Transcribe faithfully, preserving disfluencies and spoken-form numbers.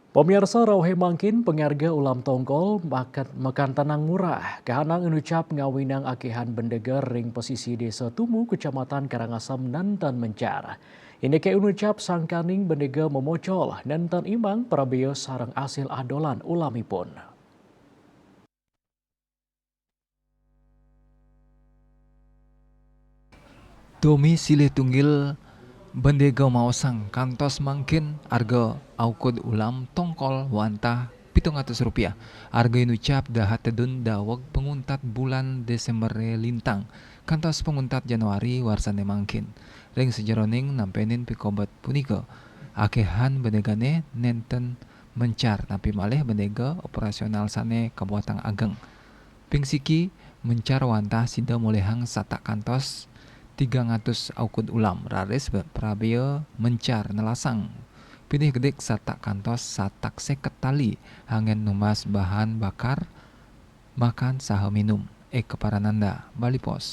Pamiarsa, rauh mangkin pangarga ulam tongkol makan, makan tanang murah. Kahanang inucap ngawinang akehan bendega ring pesisi Desa Tumu, Kecamatan Karangasem, nenten mencar. Indike inucap sangkaning bendega momocol, nenten imbang prabea sareng asil adolan ulamipun. Domi silih tunggil bendega maosang kantos mangkin arga aukud ulam tongkol wantah pitung atus rupiah. Arga inucap dahat tedun daweg panguntat bulan Desember lintang kantos panguntat Januari warsane mangkin. Ring sajeroning nampenin pikobet punika, akehan bendegane nenten mencar, napi malih bendega operasional sane kabuatang ageng. Ping siki, mencar wantah sida molihang satak kantos tigang atus aukud ulam, raris be-, prabea mencar nelasang pinih gedik satak kantos satak seket tali, anggen numbas bahan bakar, makan saha minum. Eka Parananda, Bali Post.